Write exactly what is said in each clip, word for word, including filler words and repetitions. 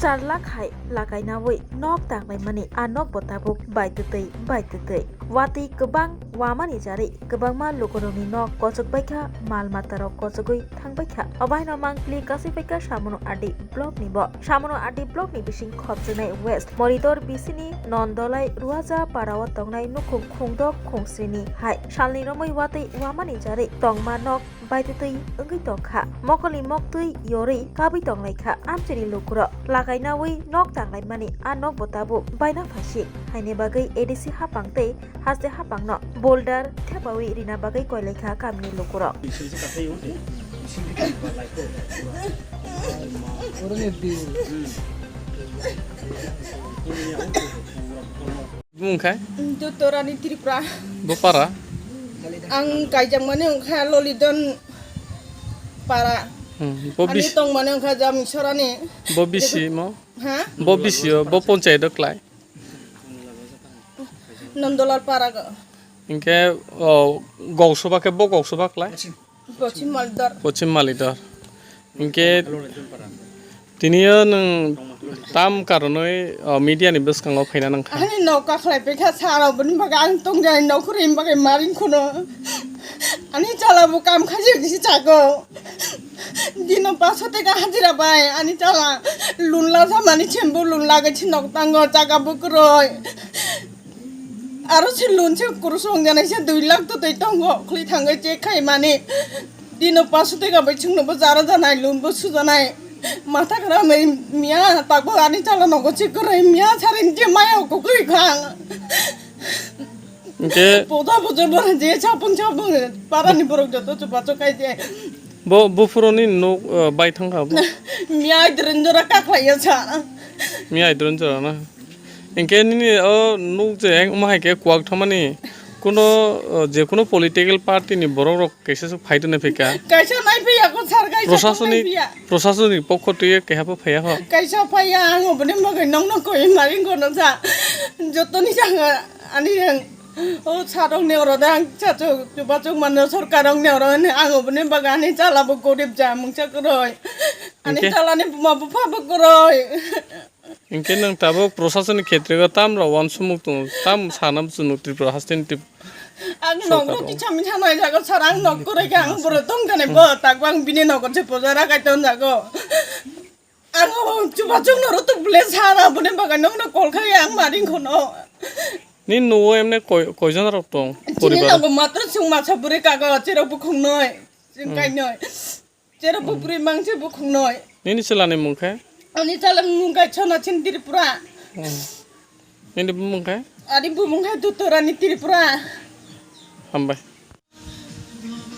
Char lakh hai lakainawi nok tanglaimani, a nokbo tabuk baitwtwi baitwtwi. Watwi kwbang wamani jarwi kwbangma lukurokni nok kochok baikha, mal matarok kochogwi thangbaikha. Obaino mangpili kasui baikha Samono R D blockni bo. Samono R D blockni bising khopjaknai West Moridor bisini Nondolai Ruaja parao tongnai nukhung khungdok khungsrini hai salni romwi watwi wamani jarwi tongma nok baitwtwi wngwi tongkha. Mokolni moktwi yorwi kabwi tonglaikha amchaini lukurok. Lakainawi nok tanglaimani, a nokbo tabuk baina phaisik haini bagwi A D C hapang tei haste hapangno boulder thepawi rina bagwi koilaikha kamini lukurok. Bumung khai? Dutorani Tripura. Bo para? Ang kaijakmani wngkha Lolidon para. Hmm, bo Ani bis-, tongmani wngkha Jamisorani. Bo bisi mo? Ha? Bo bisi o, bo ponchayat o klai? Nondolal para go. Hinkhe, o, goksoba khe bo goksoba klai? Pochim Malidor. Pochim Malidor. Hinkhe tini o nwng tam karonwi, o, media ni bwskango phaina nangkha? Ani nok kakhlai pekha sara bini bagwi ang tongjani nok rim bagwi maring khuno. Ani chala bo kam khaijak si chago. Dino paso teka hajira bai ani chala lun la samani chembo lun lagwi si nok tango chaga bukroi. Aro se loan se kurusung jana se dui lakh to twi tongo, khli thangwi check khai mani. Dino paso teka bai chwngno bo jara janai, loan bo sujanai. Matha khara mai miya, takbo ani chala nogo check kwrwi miya, sarin je maya kukui khang. Hinkhe Poda poda bo je chapung chapung, para ni borok joto chupa chukai je. Bo, bo phuroni nok, uh, bai thangkha bo? Miya ai dren jora kaklaiya sa. Miya ai dren jora na? Hinkhe nini o nuk je wngma hai khe kuak thamani kuno, o, je kuno political party ni borok rok kaisa se phai rwna phika. Kaisa nai phiya ko sar, kaisa Proshasoni, nai phiya. Proshasoni pokho twi keha pho phaiya ho. Kaisa phaiya, ang oboni bagwi nongno koi mari gono sa. Jotoni sanga ani ang o sarok ne oro dang chachu chubachu mano sorkar rok ne oro ne ang oboni bagwi ani chala bo gorib ja mungsa kwrwi. Ani Hinkhe? Chala ni buma bupha bo kwrwi. Hinkhe nwng tabuk proshasoni khetrego tam rok uansukmung tongo, tam sana muchungo Tripura hasteni Trip-, Ang nok sorkar rok rok. Tichami thanai jago sar ang nok kwrwi khe ang boro tong jani bo takbo ang bini nogo se poja rakai ton jago. Ang o chubachu no rw tuk bole sar aboni bagwi nokno call khai ang maring khono. Ni nuo emne koi, koijon rok tong? Chini poribar? Nogo matro chwng masa bwrwi kago cherok bukhung noi. Chwng Hmm. Kainoi. Cherok bupri mangse bukhung noi. Nini chwlani mung khe? Ani chala mung khe Chona Chin Tripura. Hmm. Nini bumung khe? Ani bumung khe Dutorani Tripura. Hambai.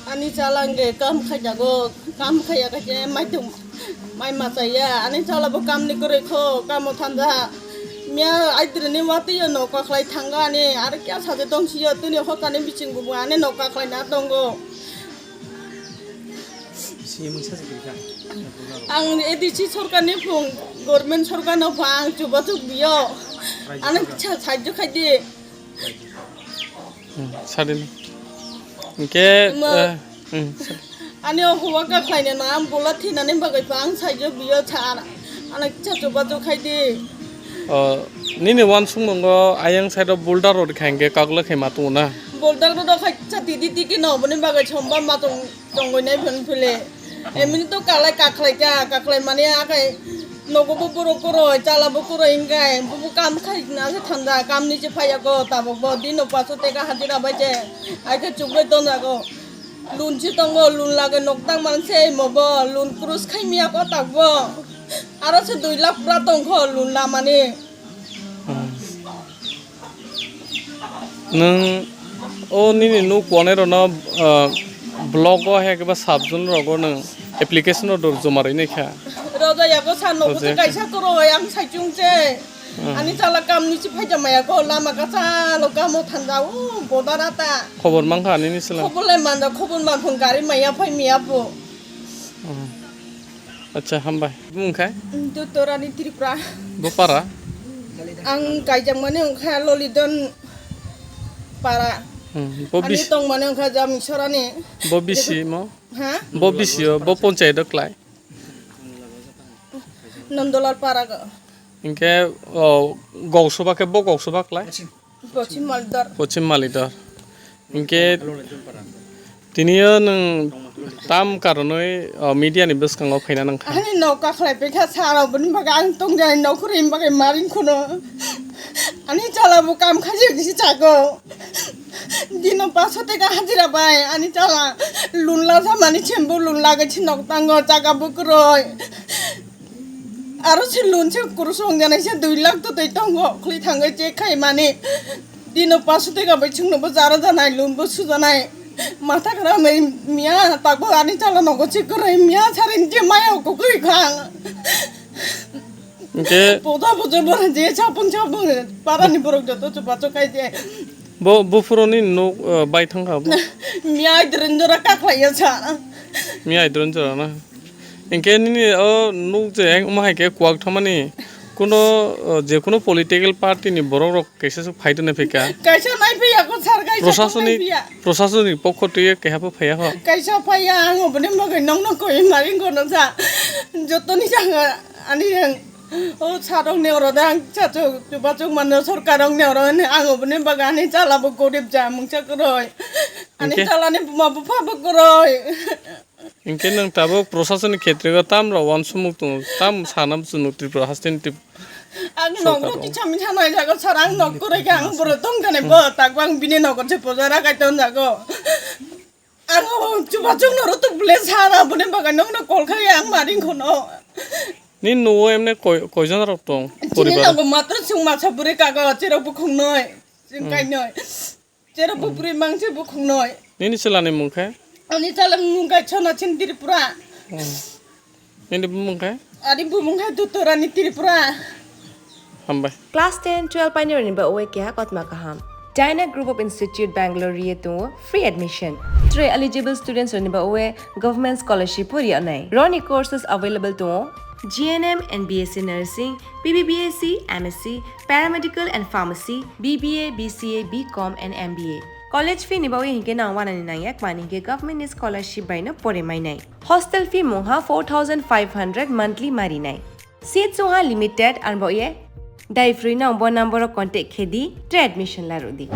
Ani chala nge kam khai jago, kam khaiya khe mai tum, mai machaya. Ani chala bo kam ni kwrwi kho, kamo thanja. Miya aidroni watwi yo nok kakhlai thanga ani, ar kya saje tong siyo, tuni hokani biching bubu ani nok kakhlai na tongo. Ang A D C sorkar ni phung, government sorkar no pha ang chubachu biyo. Ani cha-, sajjo khai di. Hmm, sadin. Hinkhe, Ima, eh, hmm, sad- ani o huwa ka khlaina na, ang bola thinani bagwi pha ang sajjo biyo cha. Ani cha chubachu khai di. Oh, nini uansukmungo ayang side o boulder rod kha hinkhe kaklai khai ma tongo na? Boulder rod khai cha tidi tiki no, boni bagwi chomba ma tong. Tongwi nai phun phile. Emini to kalai kakhlai kya, kakhlai mani akai nogo bo borok koroi, chala bo koroi hinkhe, bo bo kam khai na se thanda, kam ni se phaiya ko, tabok bo dino paso teka hajira bai je, ai khe chukbai ton jago. Lun si tongo, lun lage nok tang man se mo bo, lun krus khai miya ko tak bo. Aro se dui lakh pura tong kho lun lamani. Hmm. Nwng o nini nuk konairokno, ah, block o hai khe ba sub zone rogo nwng application order joma rwinai kha. Roja yago sa nogo se Roja. Kaisa koroi ang saichung se. Hmm. Ani chala kam ni si phaija maya ko lama kachalo kamo thanja o bodara ta. Khobor mankha nini sila. Khobor lai manja khobor man phung gari maya phai miya bo. Hmm. Acha, hambai. Bumung khai? Dutorani Tripura. Bo para? Ang kaijakmani wngkha Lolidon para. Hmm, bo Ani bis- tongmani wngkha Jamisorani. Bo bisi mo? Ha? Bo bisi o, bo ponchayat o klai? Nondolal Paraga. Hinkhe, o, Goksoba khe bo Goksoba klai? Pochim Malidor. Pochim Malidor. Hinkhe tiniyo nwng tam karonwi, o, media ni bwskango phaina nangkha? Ani nok kakhlai pekha sara bini bagwi ang tongjani nok rim bagwi maring khono. Ani chala bo kam khaji kisi chago. Dino paso teka hajira bai ani chala lun la samani chembo lun lagwi si nok tango chaga bo kwrwi. Aro se lun se kurusong janai se dui lakh to tei tongo khli thangwi check khai mani. Dino paso teka bai chwngno bo jara janai lun bo sujanai. Matha khara mai miya takbo ani chala nogo se kwrwi miya sarin je maya ko kwrwi khang. Hinkhe poda poda bora je chapung chapung parani borok joto chupa chukai je. Bo buphuroni nok, uh, bai thangkha bo. Miya idren jora kakhlaiya sa. Miya idren jora na. Hinkhe nini o nuk je eng wngma hai khe kuak thangmani kuno, o, je kuno political party ni borok rok kaisa se phai tongna phika. Kaisa nai phiya ko sar kaisa Prosasonik, nai phiya. Prosasonik pokho twi keha bo phaiya ho. Kaisa phaiya ang oboni bagwi nongno koi mari gono sa. Jotoni sanga ani ang o sarok ni oro da ang chachu chubachu mano sorkar rok ni oro ni ang oboni bagwi ani chala bo gorib ja mungsa kwrwi. Ani Hinkhe? Chala ni buma bupha bo kwrwi. Hinkhe nwng tabuk prosason ni khetrego tam rok uansukmung tongo, tam sana muchungo Tripura haste ni Trip-, Ang sorkar nogo rok. Kichami sanai jago sar ang nok kwrwi khe ang boro tong kane bo takbo ang bini nogo se poja rakai ton jago. Ang o chubachu no rutuk ble sara bune baga nokno kol khai ang maring khono. Ni nugo emne koi, koijon rok tong Chini poribar? Nogo matro sung masa buri kago cherok bukhung noi. Sing Hmm. Kai noi. Cherok bupri mangse bukhung noi. Nini chwlani mung khe? Ani chala mung khe Chona Chin Tripura. Hmm. Nini bumung khe? Ani bumung khe Duturani Tripura. Hambai. Class ten, twelve painirokni ba oe keha kotma kaham. Dyna Group of Institute Bangalore ri tongo free admission. Tre eligible students rokni ba oe government scholarship pori anai. Roni courses available tongo. G N M and B S C Nursing, B B B S C, M S C, Paramedical and Pharmacy, B B A, B C A, B Com and M B A. College fee ni bagwi hinkhe nang wanani nangya, kmani hinkhe government ni scholarship bai no pore mainai. Hostel fee mungha four thousand five hundred monthly marinai. Seat chungha limited, arbo ye dai free no bo number o contact khe di, tre admission la rw di.